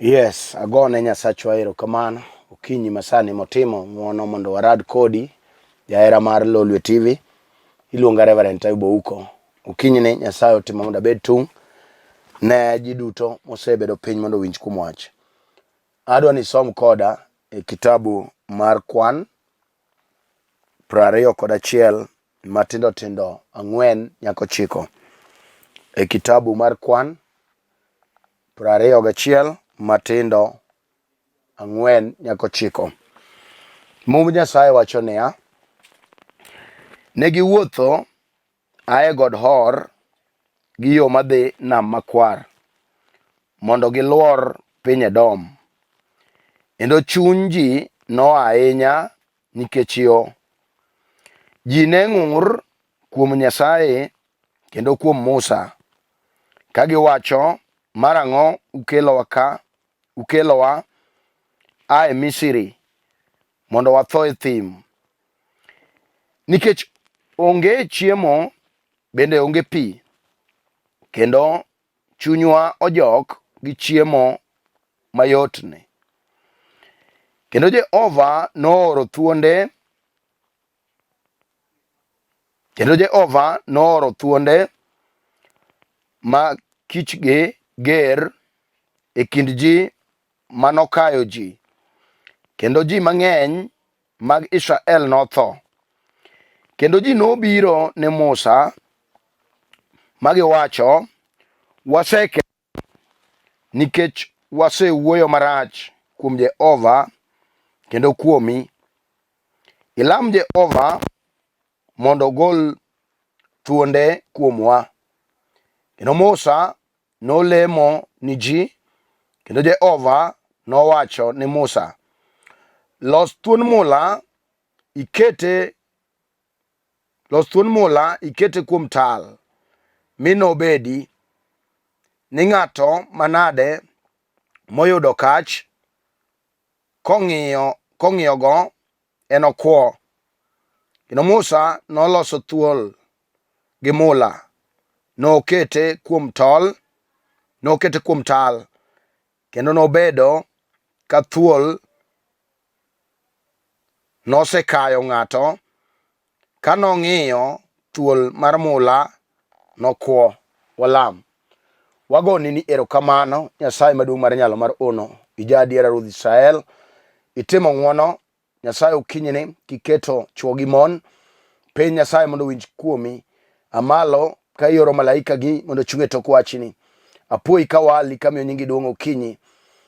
Yes, agone Nyasachwa erokamano okinyi masani motimo ng'uono mondo warad kodi jahera mar Lolwe TV. Iluonga Reverend Taibu Ouko. Okinyi ni Nyasaye otimo mondo abed tung' ne ji duto mosebedo piny mondo owinj kuom wach. Adwa ni isom koda e kitabu mar kwan 21 matindo tindo 4 nyaka 9. E kitabu mar kwan 21 matindo 4 nyaka 9. Mumb Nyasaye wacho niya, ne giwuotho a e god Hor gi yo madhi Nam Makwar mondo gilwor piny Edom. Kendo chuny ji noa ahinya nikech yo. Ji ne ng'ur kuom Nyasaye kendo kuom Musa, ka giwacho, Marang'o ukelowa ka, ukelowa a e Misri mondo watho e thim? Nikech onge chiemo bende onge pi, kendo chunywa ojok gi chiemo mayotni. Kendo Jehova nooro thuonde kendo Jehova nooro thuonde ma kichgi ger e kind ji manokayo ji, kendo ji mang'eny mag Israel notho. Kendo ji nobiro ne Musa ma giwacho, waseke nikech wasewuoyo marach kuom Jehova kendo kuomi. Ilam Jehova mondo ogol thuonde kuomwa. Kendo Musa nolemo ni ji, kendo Jehova nowacho ni Musa, los thuond mula ikete los thuond mula ikete kuom tal, mi nobedi ni ng'ato manade moyudo kach kong'iyo kong'iyogo enokwo. Kendo Musa noloso thuol gi mula, nokete kuom tol, nokete kuom tal, kendo nobedo ka thuol nosekayo ng'ato. Ka nong'iyo thuol mar mula, nokwo. Walam. Wagoni ni erokamano, Nyasaye maduong' mar nyalo mar ono, ija adiera Ruodh Israel, itimo ng'wono Nyasaye okinyini kiketo chwo gi mon piny Nyasaye mondo owinj kuomi. Amalo ka ioro malaika gi mondo ochung' e tok wachni. Apuoyi ka wali kamiyo nyingi duong' okinyi.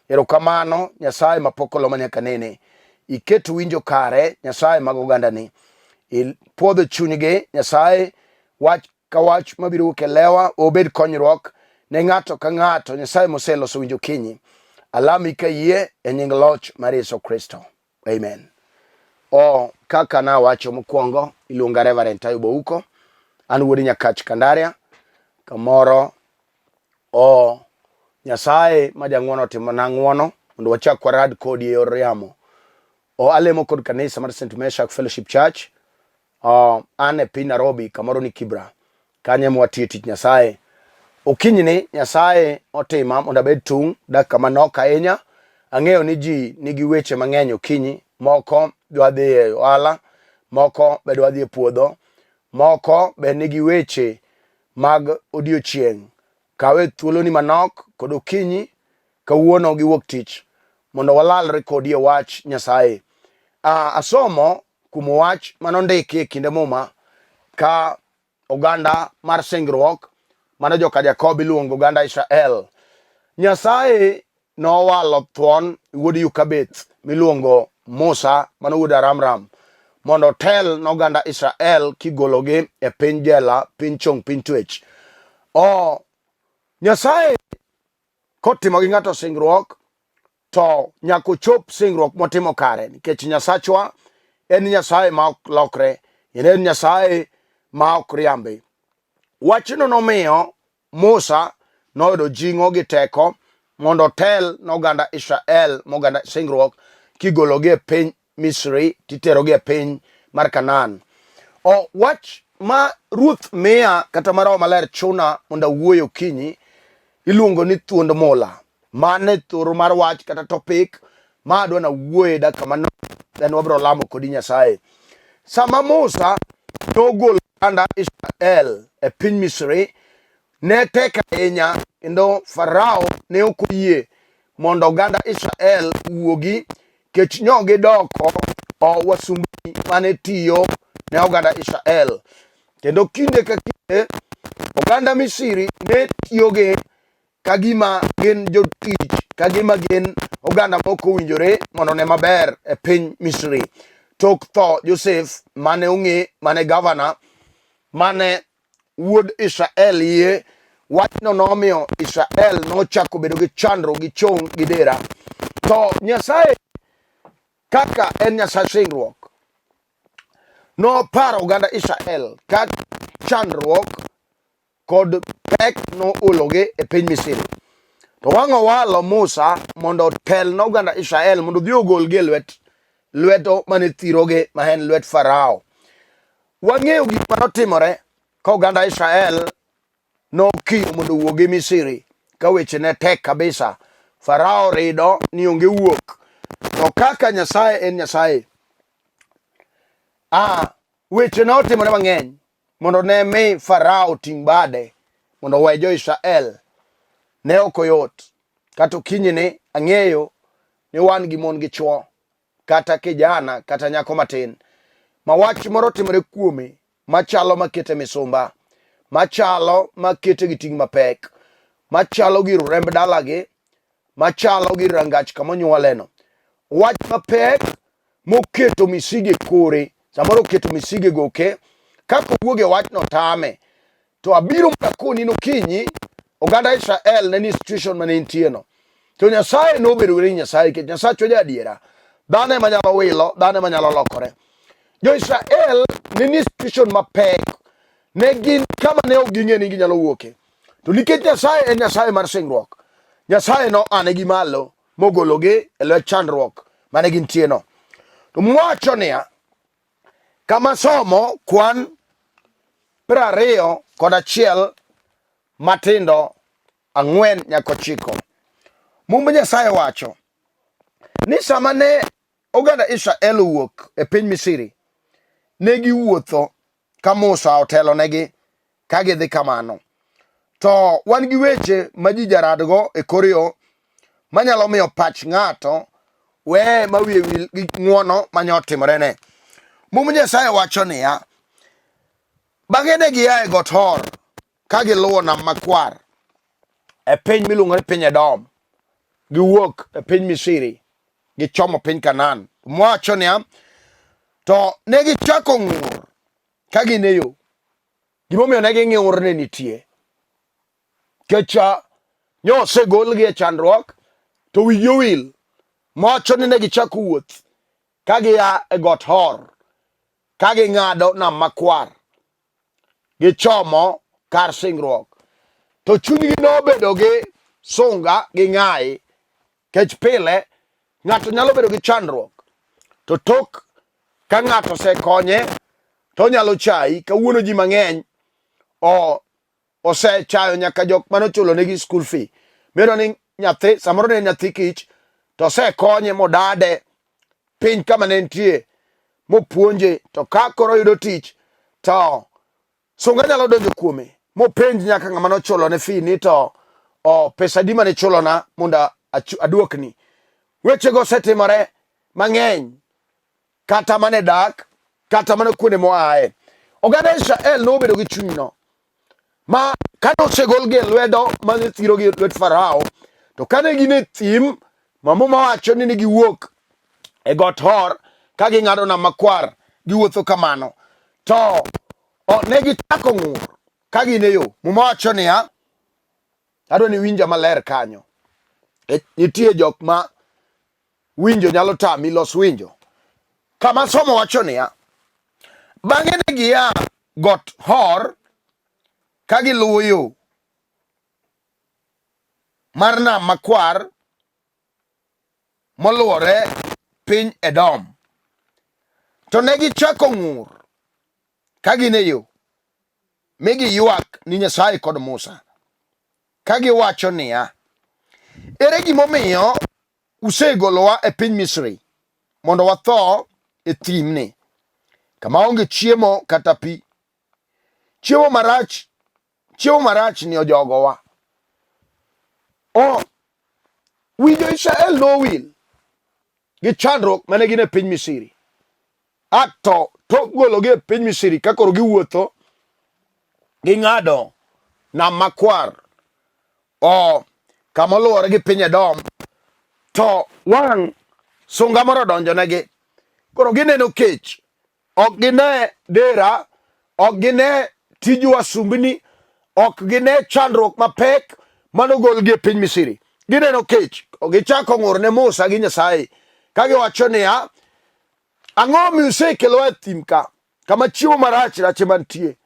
Erokamano Nyasaye ma pok olo manyaka nene. Iket winjo kare Nyasaye mag ogandani. Ipuodho chunygi Nyasaye wach ka wach mabiro wuok e lewa obed konyruok ne ng'ato ka ng'ato Nyasaye moseloso winjo kinyi. Alami ka yie e nying loch mar Yesu Kristo. Amen. O kaka nawacho mokwongo, iluonga Reverend Tayub Ouko. An wuod Nyakach Kandaria. Kamoro o Nyasaye ma jang'wono otimona ng'wono mondo wachak warad kodi e yor yamo. O alemo kod kanisa mar St. Meshak Fellowship Church An e piny Nairobi kamoro ni Kibra. Kanyo ema watiye tich Nyasaye. Okinyni Nyasaye otima mondo abed tung' dakika manok ahinya. Ang'eyo ni ji nigi weche mang'eny okinyi, moko dwa dhi e ohala, moko be dwa dhi e puodho, moko be nigi weche mag odiochieng'. Kawe thuoloni manok kod okinyi kawuono gi wuok tich mondo walalre kodi e wach Nyasaye. Asomo kuom wach mane ondiki e kinde Muma ka oganda mar singruok mano joka Jakob iluongo oganda Israel. Nyasaye nowalo thuon wuod Yukabeth miluongo Musa mano wuod Aramram mondo otel noganda Israel kigologi e piny jela, piny chong, piny twech. O Nyasaye kotimo gi ng'ato singruok to nyaka ochop singruok motimo kare nikech Nyasachwa en Nyasaye ma ok lokre, en Nyasaye ma ok riambi. Wachno nomiyo Musa noyudo jing'o gi teko mondo otel noganda Israel moganda singruok kigologi e piny Misri titerogi e piny mar Kanaan. O wach ma Ruoth miya kata ma Roho Maler chuna mondo awuoye okinyi iluongo ni thuond mula. Mano e thoro mar wach kata topic ma adwa na wuoye dakika manok, then wabiro lamo kodi Nyasaye. Sama Musa nogolo oganda Israel e piny Misri, ne tek ahinya kendo Farao ne ok oyie mondo oganda Israel wuogi kech nyo gidoko wasumbni mane tiyo ne oganda Israel. Kendo kinde ka kinde oganda Misri ne tiyogi ka gima gin jotich, ka gima gin oganda mok owinjore mondo one maber e piny Misri. Tok tho Josef mane ong'e mane gavana mane wuod Israel yie, wachno nomiyo Israel nochako bedo gi chandruok gi chong gi dera. To Nyasaye kaka en Nyasaye singruok, noparo oganda Israel ka chandruok kod pek noologi e piny Misri. To wang' owalo Musa mondo otel ne oganda Israel mondo odhi ogolgi e lwet lweto mane thirogi ma en lwet Farao. Wang'eyo gik ma notimore ka oganda Israel nokiyo mondo owuog e Misri ka weche ne tek kabisa. Farao rido ni onge wuok. To kaka Nyasaye en Nyasaye, weche notimore mang'eny mondo ne mi Farao ting' bade mondo owe jo-Israel. Ne ok oyot. Kata okinyini ang'eyo ni wan gi mon gi chwo kata kijana kata nyako matin ma wach moro timore kuome machalo makete misumba, machalo makete gi ting' mapek, machalo gi remb dalagi, machalo gi rangach kama onyuoleno. Wach mapek moketo misige kore, samoro oketo misige goke, kaka owuog e wachno tame. To abiro mondo akoni nokinyi, oganda Israel ne ni situation mane entie no. To Nyasaye nobedo ni Nyasaye nikech Nyasachwa ja adiera. Dhano ema nyalo wilo, dhano ema nyalo lokore. Jo-Israel ne ni situation mapek. Ne gin kama ne ok ging'e ni ginyalo wuoke. To nikech Nyasaye en Nyasaye mar singruok, Nyasaye noanegi malo mogologi e lwet chandruok mane gintie no. To mwacho niya, kama somo kwan 21 matindo 4 nyaka 9. Mumb Nyasaye wacho ni sama ne oganda Israel owuok e piny Misri, ne giwuotho ka Musa otelonegi ka gidhi kamano. To wan gi weche ma ji jaradgo e kor yo manyalo miyo pach ng'ato weye ma wiye wil gi ng'wono manya otimorene. Mumb Nyasaye wacho niya, bang'e ne gia e got Hor ka giluwo Nam Makwar e piny miluongo ni piny Edom. Giwuok e piny Misri gichomo piny Kanaan. Mwacho niya, to ne gichako ng'ur ka gin e yo. Gimomiyo ne ging'ur ne nitie. Nikech nyo osegolgi e chandruok to wigi owil. Mwacho ni ne gichako wuoth ka gia e got Hor ka ging'ado Nam Makwar gichomo kar singruok. To chunygi nobedo gi sunga gi ng'ayi, kech pile ng'ato nyalo bedo gi chandruok to tok ka ng'ato osekonye to onyalo chayi. Kawuono ji mang'eny osechayo nyaka jok mane ochulo negi school fee. Miyudo ni nyathi samoro ne en nyathi kich to osekonye modade piny kama ne entie mopuonje, to ka koro oyudo tich to sunga nyalo donjo kuome mopenj nyaka ng'ama nochulo ne fee ni to o pesa adi mane ichulona mondo aduokni. Wechego osetimore mang'eny kata mana e dak kata mana kuonde moaye. Oganda Israel nobedo gi chunyno ma kane osegolgi e lwedo mane thirogi e lwet Farao, to kane gin e thim ma Muma wacho ni ne giwuok e got Hor ka ging'ado nam makwar giwuotho kamano, to ne gichako ng'ur ka gin e yo. Muma wacho niya, adwa ni winja maler kanyo. E, nitie jok ma winjo nyalo tami los winjo. Kama somo wacho niya, bang'e ne gia got Hor ka giluwo yo mar nam makwar moluwore piny Edom. To ne gichako ng'ur ka gin e yo, mi giywak ni Nyasaye kod Musa, ka giwacho niya, Ere gimomiyo usegolowa e piny Misri mondo watho e thimni, kama onge chiemo kata pi? Chiemo marach, chiemo marach ni ojogowa. O wi jo-Israel nowil gi chandruok mane gin e piny Misri. Ato tok gologi e piny Misri ka koro giwuotho ging'ado nam makwar o kama oluwore gi piny Edom to wang' sunga moro odonjonegi. Koro gineno kech, ok gine dera, ok gine tij wasumbni, ok gine chandruok mapek manogolgi e piny Misri. Gineno kech, gichako ng'ur ne Musa gi Nyasaye ka giwacho niya, ang'o mi usekelowa e thim ka, kama chiemo marach rach ema nitie?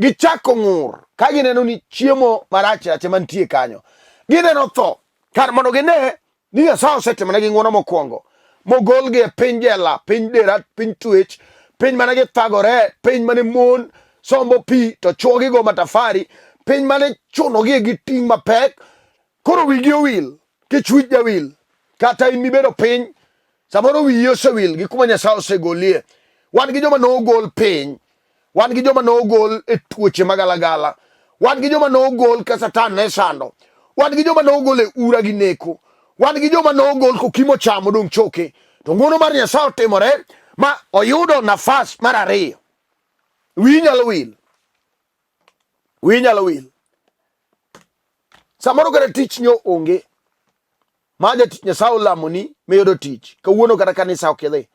Gichako ng'ur ka gineno ni chiemo marach rach ema nitie kanyo. Gineno tho, kar mondo gine ni Nyasaye osetimonegi ng'wono mokwongo, mogolgi e piny jela, piny dera, piny twech, piny mane githagore, piny mane mon sombo pi to chwogi go matafari, piny mane chunogi gi ting' mapek. Koro wigi owil, kech wich jawil, kata in mibedo piny, samoro wiyi osewil gi kuma Nyasaye osegolie. Wan gi joma nogol piny, wan gi joma nogol e tuoche magalagala, wan gi joma nogol ka Satan ne sando, wan gi joma nogol e ura gi neko, wan gi joma nogol kokimo chamo dong' choke. To ng'wono mar Nyasaye otimore ma oyudo nafas mar ariyo. Wiyi nyalo wil, wiyi nyalo wil. Samoro kata tich nyo onge, ma jatich Nyasaye olamoni miyudo tich kawuono, kata kanisa ok idhi,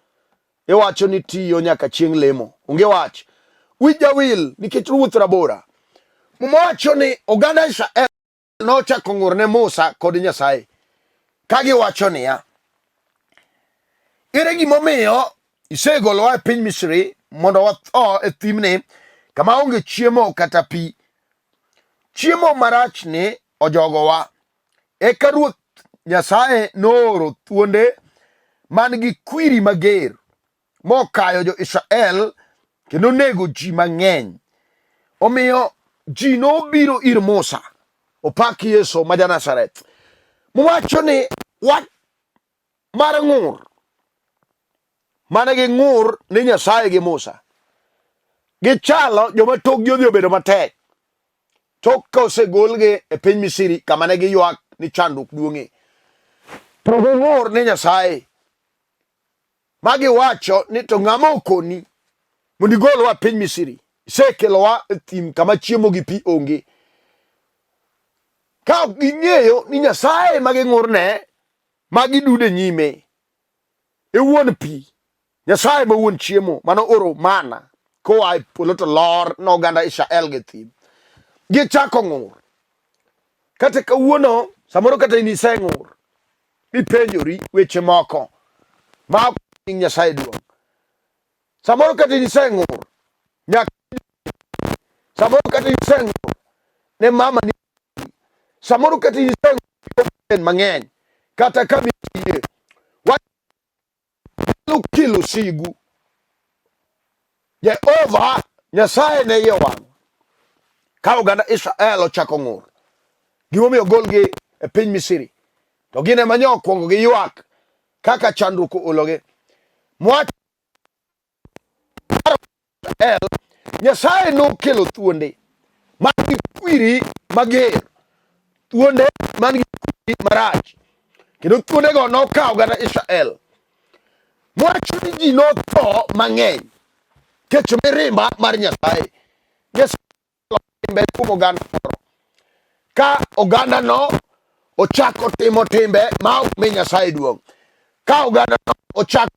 iwacho ni tiyo nyaka chieng' lemo, onge wach. Wich jawil nikech ruoth rabora. Muma wacho ni oganda Israel nochako ng'ur ne Musa kod Nyasaye ka giwacho niya, ere gimomiyo isegolowa e piny Misri mondo watho e thimni kama onge chiemo kata pi? Chiemo marachni ojogowa. Eka Ruoth Nyasaye nooro thuonde man gi kwiri mager mokayo jo-Israel kendo nego ji mang'eny. Omiyo ji nobiro ir Musa, opak Yesu ma ja-Nazareth, mowacho ni wach mar ng'ur mane ging'ur ni Nyasaye gi Musa. Gichalo joma tokgi odhi obedo matek. Tok ka osegolgi e piny Misri kama ne giywak ni chandruok duong'e. To ging'ur ni Nyasaye ma giwacho ni to ng'ama okoni mondo igolwa e piny Misri? Isekelowa e thim kama chiemo gi pi onge. Ka ok ging'eyo ni Nyasaye ma ging'urne ma gidude nyime e wuon pi, Nyasaye ma wuon chiemo mane ooro mana koa e polo to lor ne oganda Israel gi thim. Gichako ng'ur. Kata kawuono samoro kata in iseng'ur mipenjori weche moko ma ok nying Nyasaye duong'. Samoro kata in iseng'ur nyaka samoro kata in iseng'ur ne mama ni samoro kata in iseng'ur mang'eny kata ka mitiye wanyalo kelo sigu. Jehova Nyasaye ne iye owang' ka oganda Israel ochako ng'ur gimomiyo ogolgi e piny Misri, to gin ema nyo okwongo giywak kaka chandruok oologi. Mwach Israel, Nyasaye nokelo thuonde man gi kwiri mager, thuonde man gi kwiri marach, kendo thuondego nokawo oganda Israel. Mwacho ni ji notho mang'eny kech mirimba mar Nyasaye. Nyasaye timbe kuom oganda moro. Ka ogandano ochako timo timbe ma ok mi Nyasaye duong', ka ogandano ochako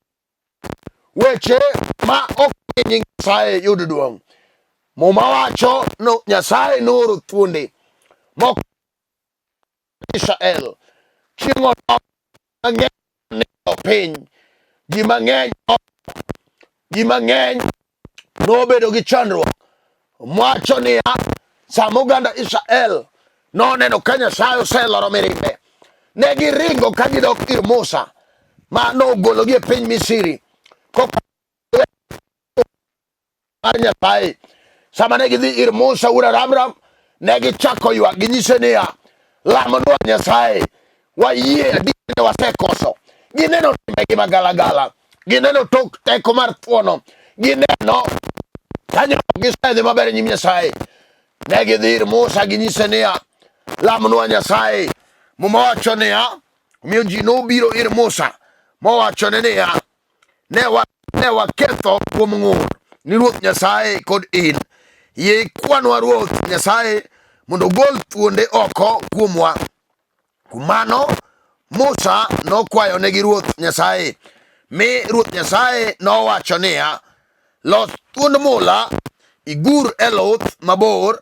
weche ma ok mi nying Nyasaye yud duong', Muma wacho no Nyasaye nooro thuonde moko Israel chieng' odok mang'eny nindo piny, ji mang'eny ji mang'eny nobedo gi chandruok. Mwacho niya, sama oganda Israel noneno ka Nyasaye oseloro mirimbe, ne giringo ka gidok ir Musa ma nogologi e piny Misri kokalo mar Nyasaye. Sama ne gidhi ir Musa wuod Aramram, ne gichako ywak ginyise niya, lamonwa Nyasaye. Wayie adier ni wasekoso. Gineno timbegi magalagala, gineno tok teko mar thuono, gineno kanyo gisedhi maber e nyim Nyasaye. Ne gidhi ir Musa ginyise niya, lamnwa Nyasaye. Muma wacho niya, omiyo ji nobiro ir Musa mowachone niya, ne wa ne waketho kuom ng'ur ni Ruoth Nyasaye kod in. Yie ikwanwa Ruoth Nyasaye mondo ogol thuonde oko kuomwa. Kuom mano, Musa nokwayonegi Ruoth Nyasaye, mi Ruoth Nyasaye nowacho niya, Los thuond mula, igur e luth mabor,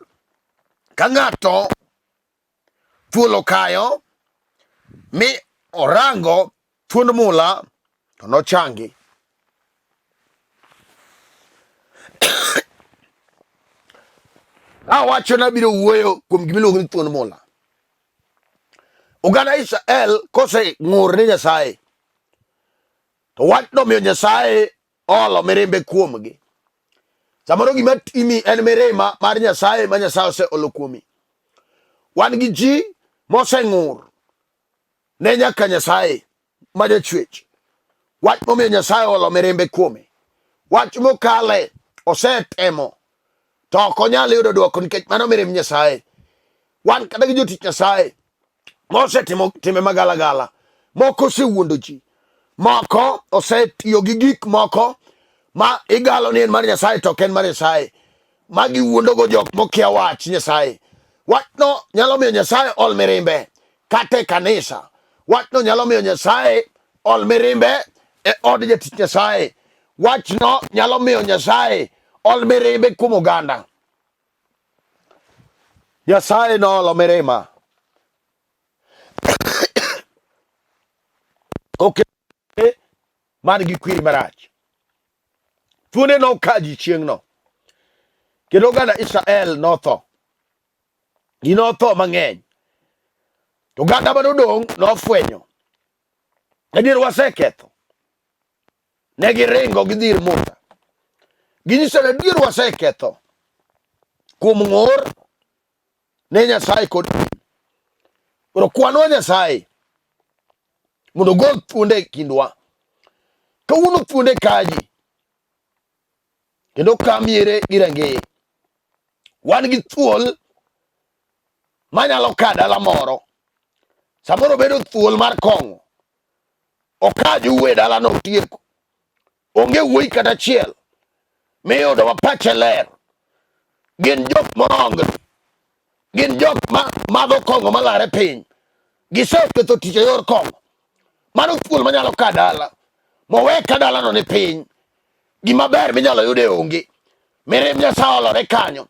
ka ng'ato thuol okayo, mi orango thuond mula, to nochangi. Awacho nabiro wuoyo kuom gima iluongo ni thuond mula. Oganda Israel koseng'ur ni Nyasaye, to wachno miyo Nyasaye olo mirimbe kuomgi. Samoro gima timi en mirima mar Nyasaye ma Nyasaye oseolo kuomi. Wan gi ji moseng'ur ne nyaka Nyasaye ma jachwech. Wach momiyo Nyasaye olo mirimbe kuome. Wach mokale osetemo to ok onyal yudo dwoko nikech mano mirimb Nyasaye. Wan kata gi jotich Nyasaye mosetimo timbe magalagala, moko osewuondo ji, moko osetiyo gi gik moko ma igalo ni en mar Nyasaye to ok en mar Nyasaye, ma giwuondogo jok mokia wach Nyasaye. Wachno nyalo miyo Nyasaye ol mirimbe kata e kanisa. Wachno nyalo miyo Nyasaye ol mirimbe e od jatich Nyasaye. Wachno nyalo miyo Nyasaye ol mirimbe kuom oganda. Nyasaye noolo mirima okete man gi kwiri marach. Thuonde noka ji chieng'no, kendo oganda Israel notho. Ji notho mang'eny. To oganda mane odong' nofwenyo. Adier waseketho. Ne giringo gidhi ir Musa. Ginyiso ni adier waseketho kuom ng'ur ne Nyasaye kod in. Koro kwanwa Nyasaye mondo ogol thuonde e kindwa. Kawuono thuonde kaji kendo ka miere gi rangeye. Wan gi thuol manyalo ka dala moro. Samoro bedo thuol mar kong'o. Oka juwe dalano otieko. Onge wuoyi kata achiel miyudo ma pache ler. Gin jok morongni. Gin jok ma madho kong'o malare piny. Giseketho tich e yor kong'o. Mano thuol manyalo ka dala. Mowe ka dalano ni piny. Gima ber minyalo yude onge. Mirimb Nyasaye olore kanyo.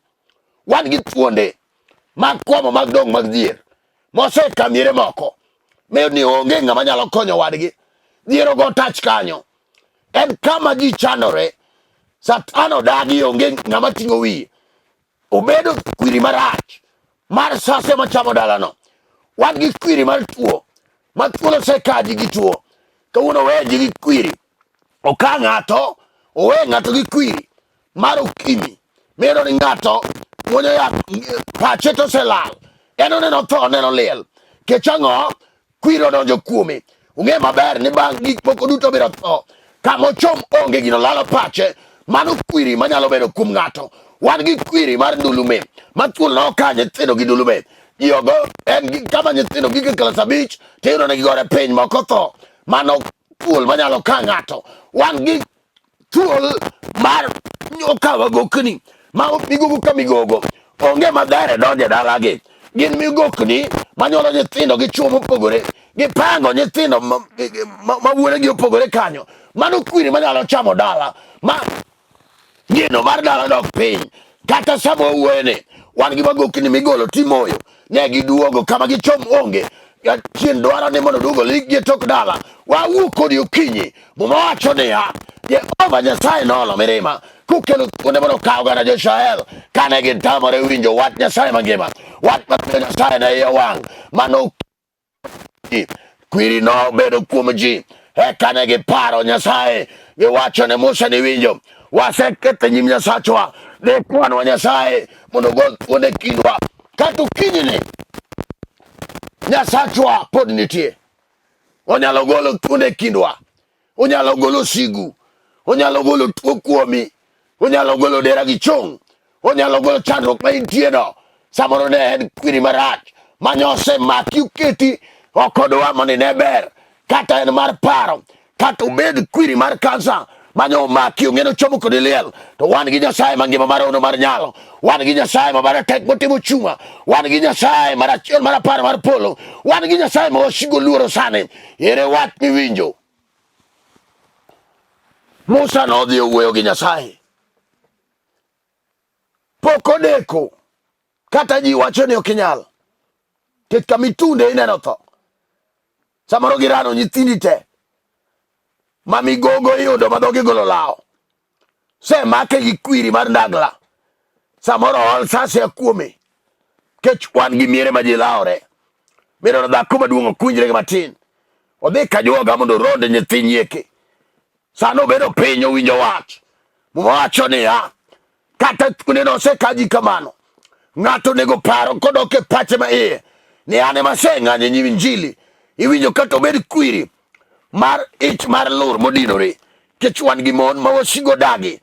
Wan gi thuonde mag kwamo mag dong' mag dhier moseka miere moko miyo ni onge ng'ama nyalo konyo wadgi. Dhier ogo tach kanyo. En kama ji chandore. Satan odagi onge ng'ama ting'o wiye. Obedo kwiri marach mar sase machamo dalano. Wan gi kwiri mar tuo ma thuolo osekaji gi tuo. Kawuono owe ji gi kwiri. Oka ng'ato, owe ng'ato gi kwiri mar okimi. Miyudo ni ng'ato muonyo yath pache to oselal. En oneno tho, oneno liel. Kech ang'o? Kwiri odonjo kuome. Ung'e maber ni bang' gik moko duto biro tho. Kama ochom onge gino lalo pache. Mano kwiri manyalo bedo kuom ng'ato. Wan gi kwiri mar ndulume ma thuol noka nyithindo gi ndulume. Ji ogo en gi kama nyithindo gik e klas abich tiyudo ni gigore piny moko tho. Mano thuol manyalo ka ng'ato. Wan gi thuol mar okawa gokni ma migogo ka migogo onge madhere donjo e dalagi gin migokni manyuolo nyithindo gi chwo mopogore gipango nyithindo ma wuonegi opogore kanyo mano kwiri manyalo chamo dala ma geno mar dala dok piny kata sama owuoyoni wan gi magokni migolo timoyo ne giduogo kama gichom onge chien dwaro ni mondo duogo lig gi tok dala wawuok kodi okinyi muma wacho niya jehova nyasaye noolo mirima kokelo thuonde mondo okaw oganda jo-israel kane gitamore winjo wach nyasaye mangima wach mamiyo nyasaye ne iye wang' mano Kwiri nobedo kuom ji. Eka ne giparo Nyasaye, giwacho ne Musa ni winjo, waseketho nyim Nyasachwa, ne kwanwa Nyasaye mondo ogol thuonde kindwa. Kata okinyini Nyasachwa pod nitie. Onyalo golo thuonde e kindwa. Onyalo golo sigu. Onyalo golo tuo kuomi. Onyalo golo dera gi chong. Onyalo golo chandruok ma intie no. Samoro ne en kwiri marach ma nyose maki oketi ok odwa mondo ine ber. Kata en mar paro, kata obed kwiri mar kansa mane omaki ong'eno chomo kod liel to wan gi Nyasaye mangima mar ono mar nyalo wan gi Nyasaye ma bare tek motimo chuma wan gi Nyasaye mar achiel mar apar mar polo wan gi Nyasaye ma wasigo luoro sani ere wach miwinjo Musa nodhi owuoyo gi Nyasaye pok odeko kata ji wacho ni ok inyal nikech kama itunde ineno tho samoro girano nyithindi te ma migogo iyudo ma dhogi golo lawo semake gi kwiri mar ndagla samoro ool sasia kuome kech wan gi miere ma ji lawore mineno dhako maduong' ok winjre gi matin odhi kajuoga mondo oronde nyithi nyieke sano obedo piny owinjo wach muma wacho niya kata neno osekaji kamano ng'ato onego paro kodok e pache ma iye ni an ema aseng'anyo e nyim injili iwinjo kata obed kwiri mar ich mar lur modinore kech wan gi mon ma wasigo dagi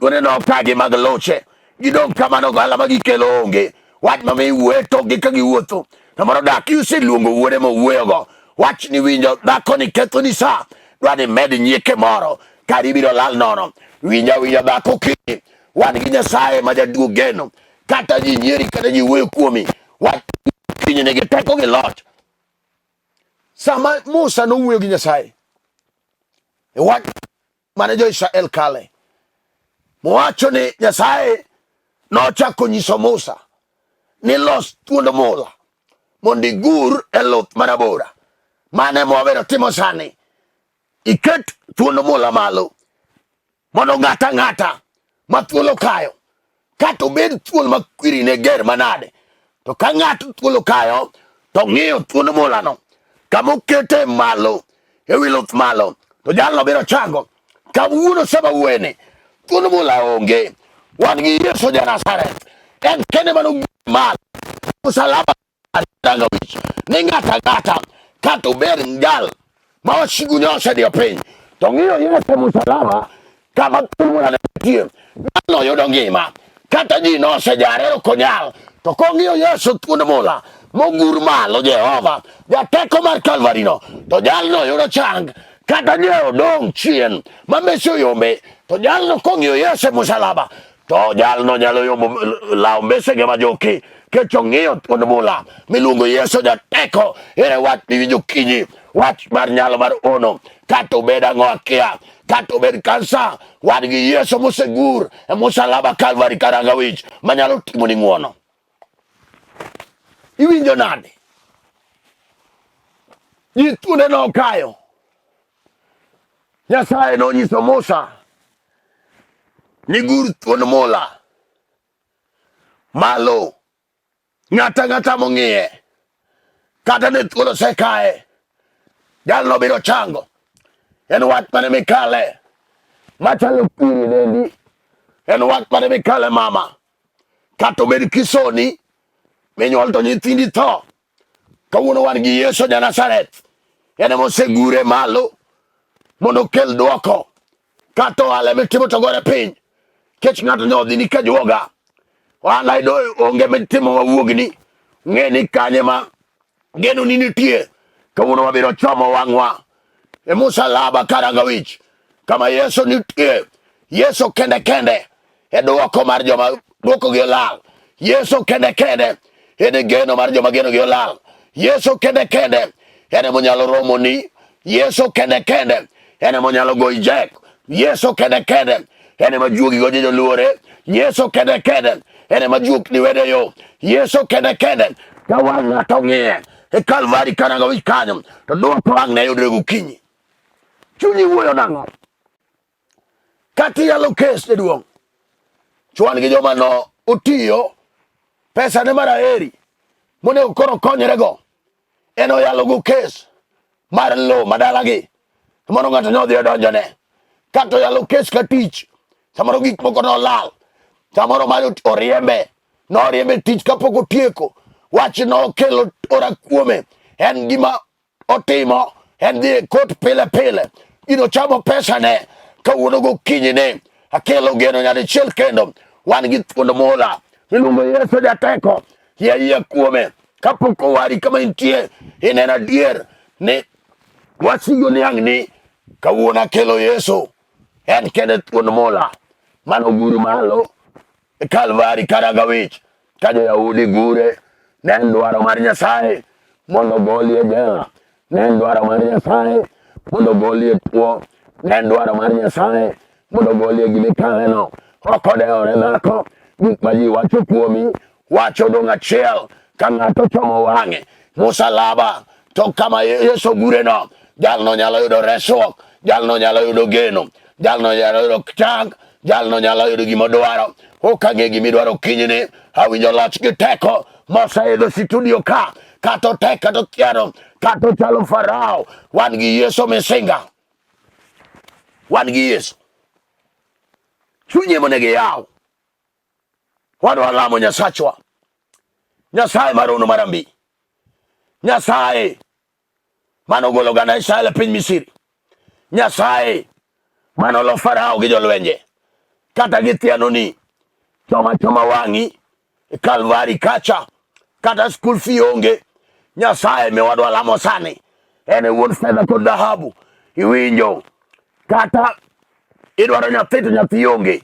waneno okagi mag loche gidong' kamano gohala ma gikelo onge wach ma miwuoye tokgi ka giwuotho samoro dak iseluongo wuode mowuoyogo wach ni winjo dhako ni kethoni sa dwa ni med nyieke moro kar ibiro lal nono winja winja dhako kiny wan gi nyasaye ma jaduog geno kata ji nyieri kata ji wuoyo kuomi wach kiny nigi teko gi loch sama musa nowuoyo gi nyasaye e wach mane jo-israel kale mowacho ni nyasaye nochako nyiso musa ni los thuond mula mondo igur e luth marabora mane mwawero timo sani iket thuond mula malo mondo ng'ato ang'ata ma thuolo kayo kata obed thuol ma kwiri ne ger manade to ka ng'ato thuolo kayo to ng'iyo thuond mulano kama okete malo e wi luth malo to jalno biro chango kawuono sama wuoyeni thuond mula onge wan gi Yesu ja Nazareth en kende mane ogure malo msalaba danga wich ni ng'ato ang'ata kata obed jal ma wasigu ne osediyo piny to ng'iyo Yesu e musalaba kama thuol mula ne nitie dhano yudo ngima kata ji nosejare ok onyal to kong'iyo Yesu thuond mula mogur malo Jehova jateko mar Kalvarino to jalno yudo chang kata ne odong' chien ma mese oyombe to jalno kong'iyo Yesu e musalaba to jalno nyalo yombo law mbesege ma joki kech ong'iyo thuond mula miluongo Yesu jateko ere wach miwinjo kinyi wach mar nyalo mar ono kata obed ang'o akia kata obed kansa wan gi Yesu mosegur e musalaba Kalvari karanga wich manyalo timoni ng'wono iwinjo nade ji thuonde nokayo Nyasaye nonyiso Musa ni gur thuond mula malo ng'ata ng'ata mong'iye kata ne thuol osekaye jalno biro chango en wach mane mikale machalo kwiri dendi en wach mane mikale mama kata obed kisoni minyuol to nyithindi tho Kawuono wan gi Yesu ja Nazareth, en ema osegure malo mondo okel dwoko. Kata ohala mitimo to gore piny, kech ng'ato ne odhi ni kajuoga. Ohala ido onge mitimo mawuogni, ng'e ni kanye ma geno ni nitie. Kawuono wabiro chomo wang'wa e musalaba karanga wich kama Yesu nitie. Yesu kende kende e dwoko mar joma dwokogi olal. Yesu kende kende en e geno mar joma genogi olal. Yesu kende kende en ema onyalo romoni. Yesu kende kende en ema onyalo goyi jek. Yesu kende kende en ema juogi go joluore. Yesu kende kende en ema juok ni wede yo. Yesu kende kende ka wang' ng'ato ng'iye e Kalvari karanga wich kanyo to dwoko wang' ne yudre gokinyi. Chunyi wuoyo nang'o? Kata iyalo kes jaduong', chwan gi joma no otiyo pesa ne mar aheri monego koro konyrego en oyalogo kes mar lowo ma dalagi mondo ng'ato ne odhi odonjone kata oyalo kes ka tich samoro gik moko nolal samoro mar oriembe noriembe tich kapok otieko wach nokelo ora kuome En gima otimo en dhi e kot pile pile. Gino chamo pesa ne kawuono gokinyi ni akelo geno nyadichiel kendo. Wan gi thuond mula miluongo Yesu jateko. Yie ayie kuome kapok owari kama intie ineno adier ni wasigo niang' ni kawuono akelo Yesu en kende thuond mula mano ogur malo e Kalvari Karagawich ka jo-Yahudi gure. Ne en dwaro mar Nyasaye mondo ogolie jela. Ne en dwaro mar Nyasaye mondo ogolie tuo. Ne en dwaro mar Nyasaye mondo ogolie gima ikaleno. Ok odewore dhako, gik ma ji wacho kuomi, wach odong' achiel ka ng'ato chomo wang'e musalaba to kama Yesu ogureno, jalno nyalo yudo resruok, jalno nyalo yudo geno, jalno nyalo yudo chang, jalno nyalo yudo gima odwaro. Ok ang'e gima idwaro kinyni, awinjo loch gi teko moseidho situdio ka, kata otek kata othiano, kata ochalo Farao, wan gi Yesu misinga, wan gi Yesu. Chunye monego iyaw. Wadwa lamo Nyasachwa, Nyasaye marono marambi, Nyasaye mane ogolo oganda Israel e piny Misri, Nyasaye mane olo Farao gi jolwenje, kata githianoni choma choma wang'i e Kalvari kacha, kata school fee onge. Nyasaye miwadwa lamo sani en e wuon fedha kod dhahabu. Iwinjo kata idwaro nyathi to nyathi onge,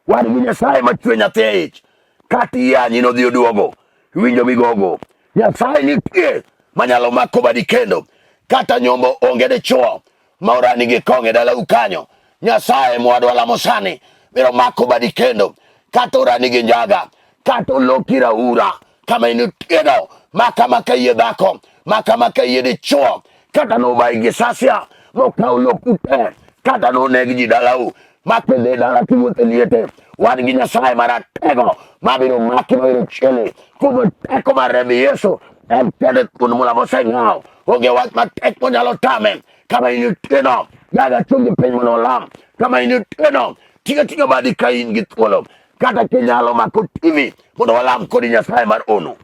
Wan gi Nyasaye machwe nyathi e ich, kata iyanyi nodhi oduogo. Iwinjo migogo? Nyasaye nitie manyalo mako badi kendo, kata nyombo onge dichuo ma orani gi kong'o e dalau kanyo. Nyasaye mwadwa lamo sani biro mako badi kendo, kata orani gi njaga, kata oloki raura kama initieno, maka maka yie dhako, maka maka yie dichuo, kata nobayi gi sasia mokaw loku te, kata noneg ji dalau makidhi dala kiwuotho e liete. Wan gi Nyasaye maratego mabiro maki mabiro chieli kuom teko mar remb Yesu. En kende thuond mula moseng'aw, onge wach matek monyalo tame. Kama initieno, gaga chungi piny mondo olam. Kama initieno, tinga tinga badi ka in gi thuolo, kata kinyalo mako TV mondo walam kodi Nyasaye mar ono.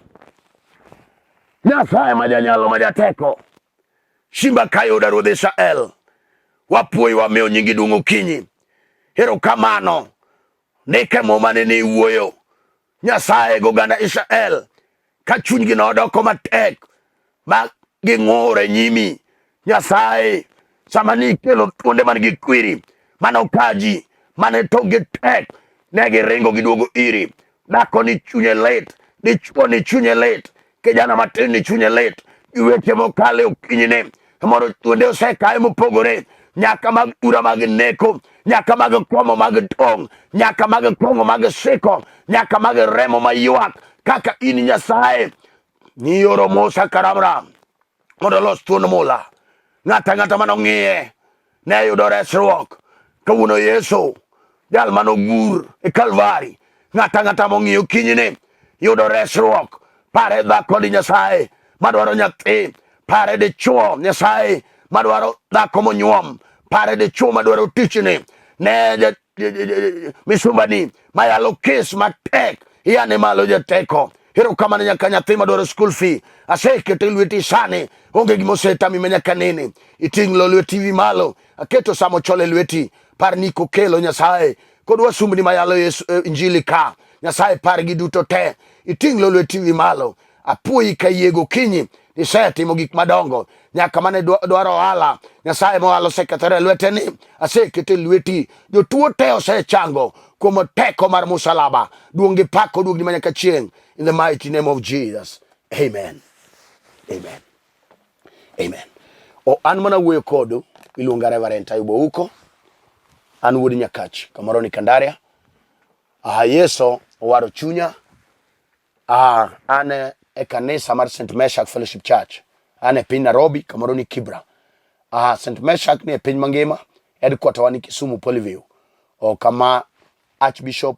Nyasaye ma janyalo ma jateko, simba kayuda ruodh Israel, wapuoyi wamiyo nyingi duong' okinyi. Erokamano nike muma nene iwuoyo Nyasaye goganda Israel ka chunygi nodoko matek ma ging'ur e nyimi. Nyasaye, sama nikelo thuonde man gi kwiri mane okaji mane tokgi tek, ne giringo giduogo iri. Dhako ni chunye lit, dichwo ni chunye lit, kijana matin ni chunye lit, gi weche mokalo e okinyini. Moro thuonde osekaye mopogore, nyaka mag ura mag neko, nyaka mag komo mag tong', nyaka mag kong'o mag siko, nyaka mag remo maywak. Kaka in Nyasaye, nioro Musa karamram mondo olos thuond mula. Ng'ato ang'ata mane ong'iye ne yudo resruok. Kawuono Yesu, jal mane ogur e Kalvari, ng'ato ang'ata mong'iyo kinyni yudo resruok. Pare dhako di Nyasaye madwaro nyathi, pare dichuo Nyasaye madwaro dhako monyuom, pare dichuo madwaro tichni. Ne misumbani mayalo kes matek iyane malo jateko. Erokamano nyaka nyathi madwaro school fee asekete e lweti sani, onge gima osetami ma nyaka nene. Iting' lo lweti wi malo, aketo samo chole lweti. Par ni kokelo Nyasaye kod wasumbni mayalo Yesu injili ka Nyasaye pargi duto te. Iting' lo lweti wi malo, apuoyi ka yie gokinyi isetimo gik madongo nyaka mane dwaro ohala Nyasaye ma ohala osekethore e lwete ni asekete e lweti. Jotuo te osechango kuom teko mar musalaba. Duong' gi pak oduogni ma nyaka chieng'. In the mighty name of Jesus. Amen. Amen. Amen. O, an mana wuoyo kodu iluonga Reverend Ayuba Ouko. An wuod Nyakach, kamoro ni Kandaria. Aha, Yesu owaro chunya. Ah, an e kanisa mar St. Meshak Fellowship Church. An e piny Nairobi, kamoro ni Kibra. Ah, St. Meshak ni e piny mangima, headquarter wa ni Kisumu Polyview. O kama Archbishop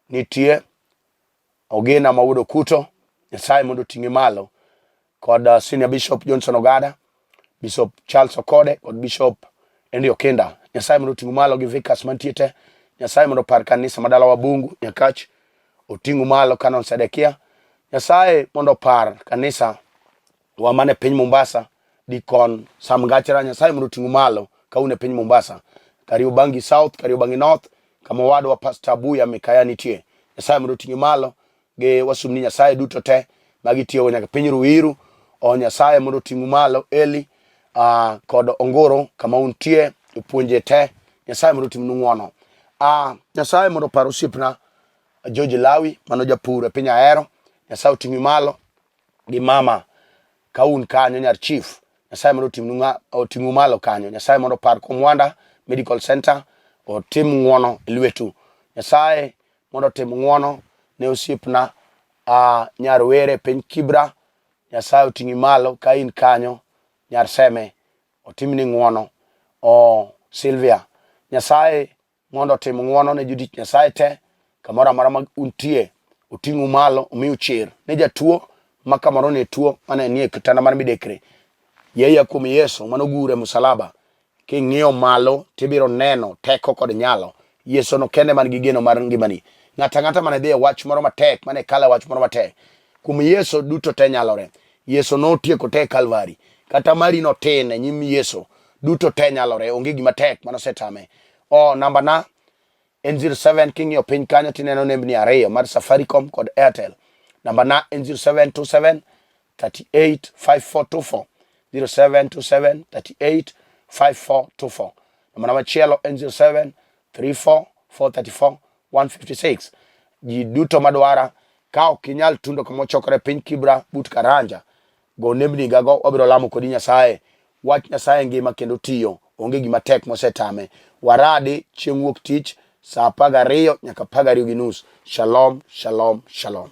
nitie Ogina ma wuod Okuto, Nyasaye mondo oting'e malo, kod Senior Bishop Johnson Ogada, Bishop Charles Okode kod Bishop Henry Okinda. Nyasaye mondo oting'u malo gi vicars mantie te. Nyasaye mondo opar kanisa ma dalawa Bungu, Nyakach, oting'u malo Canon Sedekia. Nyasaye mondo opar kanisa wa mane piny Mombasa, Dikon Sam Gachera, Nyasaye mondo oting'u malo ka un e piny Mombasa. Kariobangi South, Kariobangi North, kama owadwa Pastor Abuya Mikaya nitie. Nyasaye mondo oting'i malo gi wasumbni Nyasaye duto te ma gitiyogo nyaka piny Ruiru. O Nyasaye mondo oting'u malo Eli kod Ongoro kama untie, jopuonje te. Nyasaye mondo otimnu ng'wono. Nyasaye mondo opar osiepna George Lawi mano japur e piny Ahero. Nyasaye oting'i malo gi mama ka un kanyo nyar chief. Nyasaye mondo otimnu ng'a oting'u malo kanyo. Nyasaye mondo opar Komwanda Medical Center otim ng'wono e lwetu. Nyasaye mondo otim ng'wono ne osiepna nyar Were piny Kibra. Nyasaye oting'i malo ka in kanyo nyar Seme otimni ng'wono. O Sylvia Nyasaye mondo otim ng'wono ne jotich Nyasaye te kamoro amora ma untie, oting'u malo, omiu chir. Ne jatuo ma kamoro ne tuo mane nie kitanda mar midekre, yie kuom Yesu mane ogure e musalaba. King'iyo malo tibiro neno teko kod nyalo. Yesu no kende man gi geno mar ngimani. Ng'ato ang'ata mane dhi e wach moro matek, mane kalo e wach moro matek, kuom Yesu duto te nyalore. Yesu notieko te e Kalvari. Kata mari no tin e nyim Yesu, duto te nyalore. Onge gima tek mane osetame. O, namba na en 07 king'iyo piny kanyo tineno nembni ariyo mar Safaricom kod Airtel. Namba na en 0727 38 5424 0727 38 5424. Namba na machielo en 07 34 434 156. Ji duto madwara ka ok inyal tundo kama ochokore piny Kibra but Karanja, go nembni gago, wabiro lamo kodi Nyasaye. Wach Nyasaye ngima kendo tiyo, onge gima tek mosetame. Waradi chieng' wuok tich saa 12 nyaka 12:30. Shalom, shalom, shalom.